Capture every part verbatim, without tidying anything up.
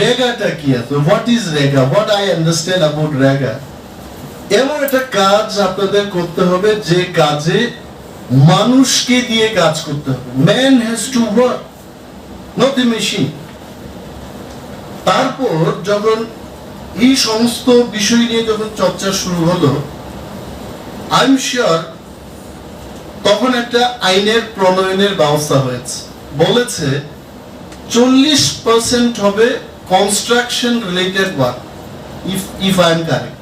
রেগাটা কি আছে? What is REGA? What I understand about রেগা? এমন একটা কাজ আপনাদের করতে হবে যে কাজে মানুষকে দিয়ে কাজ করতে হবে। Man has to work, not the machine. তারপর যখন এই সমস্ত বিষয় নিয়ে যখন চর্চা শুরু হলো, আই এম শিওর তখন একটা আইনের প্রণয়নের ব্যবস্থা হয়েছে। বলেছে চল্লিশ পার্সেন্ট হবে construction related work, if if I am correct,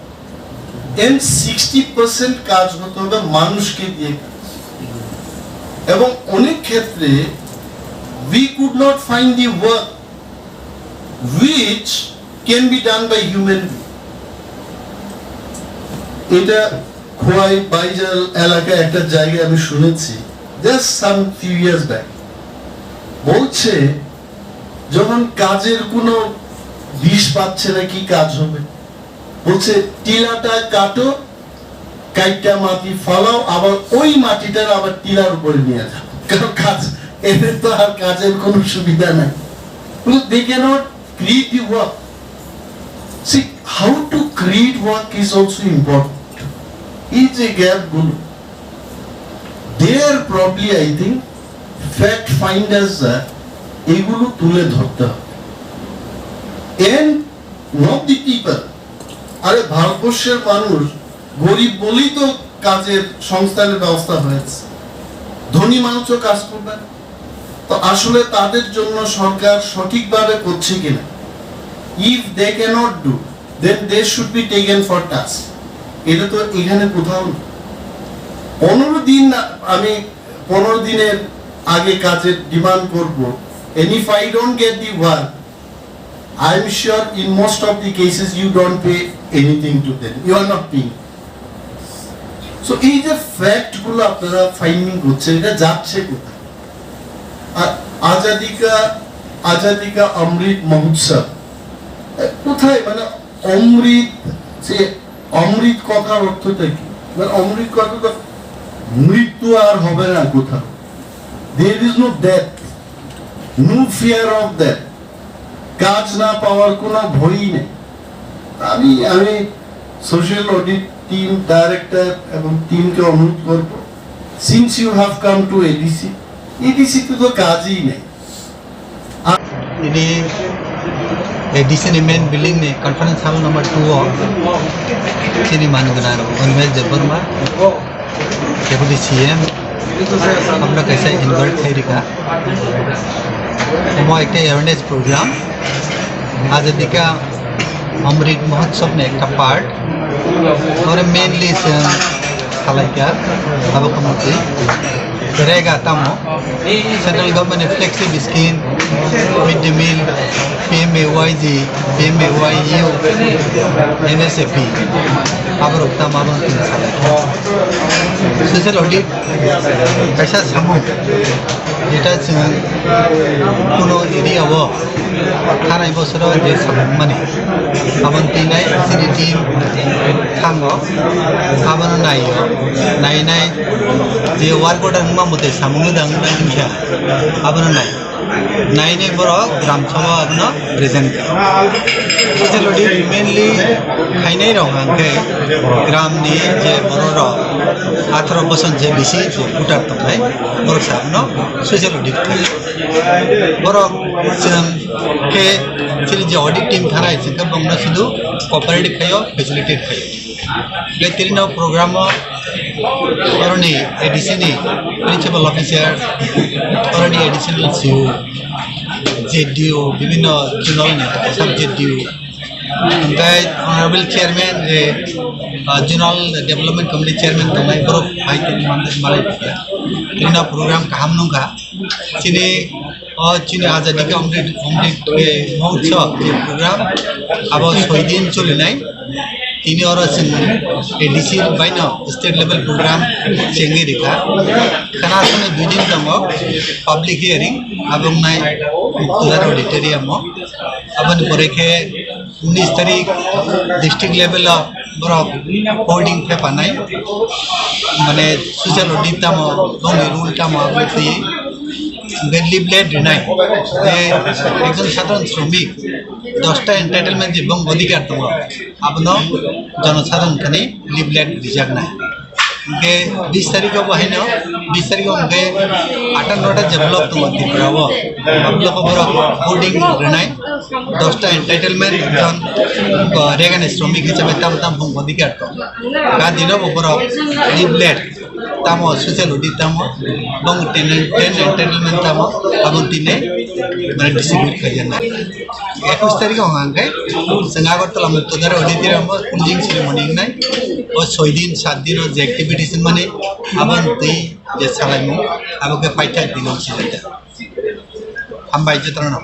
and sixty percent কাজ হতে হবে মানুষকে দিয়ে কাজ। এবং অনেক ক্ষেত্রে we could not find the work which can be done by human being. এটা খোয়াই বাইজাল এলাকায় একটা জায়গায় আমি শুনেছি, just some few years back। বলছে যখন কাজের কোনো দিশ পাচ্ছে না, কি কাজ হবে? বলছে টিলাটা কাটো, কাইটটা মাটি ফালাও, আবার ওই মাটিটার আবার টিলার উপরে নিয়ে যাও, কারণ কাজ, এদের তো আর কাজের কোনো সুবিধা নাই। They cannot create the work. See, how to create work is also important. এই যে গ্যাপগুলো, there probably, I think, fact finders রা এগুলো তুলে ধরতে হবে। And not the people. আরে, ভারতবর্ষের মানুষ গরিব বলেই তো কাজের সংস্থানের ব্যবস্থা হয়েছে, ধনী মানুষও কাজ করবে না। তো আসলে তাদের জন্য সরকার সঠিকভাবে করছে কিনা, if they cannot do, then they should be taken for task. এটা তো এখানে কোথাও নেই। পনেরো দিন না, আমি পনেরো দিনের আগে কাজের ডিমান্ড করব, and if I don't get the work, I am sure in most of the cases you don't pay anything to them, you are not paying. So এই যে ফ্যাক্ট গুলো আপনারা ফাইন্ডিং করছেন, এটা যাচ্ছে কোথায়? আর আজাদিকা আজাদিকা অমৃত মহোৎসব, এ, কোথায়? মানে অমৃত, যে অমৃত কথার অর্থটা কি? মানে অমৃত কথাটা মৃত্যু আর হবে না কোথাও। There is no death, no fear of death. কাজ না পাওয়ার কোনো ভয়ই নেই। আমি আমি সোশ্যাল অডিট টিম, ডাইরেক্টর এবং টিমকে অনুরোধ করব, since you have come to ADC, ADC তে তো কাজই নেই। Ini A D C ni main building ni conference hall number two o chini manwi gwnang Animesh Debbarma, Deputy C M, abono kaisa invite khlai rikha. Omo ekta awareness program, Azadi Ka Amrit Mahotsav ni ekta part. Oro mainly chwng salaikha, abo khe motwi rega tamo, central government ni flagship scheme, mid day meal, P M A Y G, P M A Y U, N S F P, aborok tamo abo twi salaikha. Social audit kaisa samung, jeta chwng kuno area o thanai bosoro je samung mani, aboni twi nai chini team thango, abono naio, nai nai je work order wngma mwtai samung wngdang wngdang wngkha, abono nai, nai nai borok gram sabha abono present kha. Social audit mainly khainai rok hwnkhe gram ni je borok rok atharo bosor je bisi je voter tongnai, borok se abono social audit khlai. Borok chwng khe chini je audit team thanai chwng khe bongno sudu cooperative khaio, facilitate khaio. Tei tini no program o oroni A D C ni principal officer, oroni additional C O, Z D O, bibhinno zonal ni sub Z D O, tei honorable chairman, eh, ah, zonal development committee chairman tongnai borok hai tini mandir malai. Tini no program kaham nungkha. Chini, o chini Azadi Ka Amrit, Amrit, eh, Mahotsav je program, abo soi din cholinai. Tini oro chwng A D C baino state level program chengwi rikha. Khana songni dui din tongo public hearing, abo wngnai Muktijar auditorium o. Aboni pore khe unis tarik district level o borok holding khe panai, mane social audit tamo, bongni rule tamo, abo twi Hingke leaflet rinai, je ekjon sadharon sromik dosta entitlement je bong odhikar tongo, abono jonosadharon thani leaflet rijaknai. Hingke bis tarikh o bo haino, bis tarikh o hingke atanrota je block tongo Tripura o, a block o borok hoarding rinai, dosta entitlement jon, uh, regan sromik hisabe tam tam bong odhikar tongo. Ga dino bo borok leaflet tamo social audit tamo, bong ten, ten entitlement tamo, abong tine mane distribute khaijana. Ekus tarikh o hangke seng Agartala mo todar auditorium o closing ceremony nai, o soi din sat din o je activities mane abong twi je salai mo, abong ke paithak din o sila. Hambai jotono.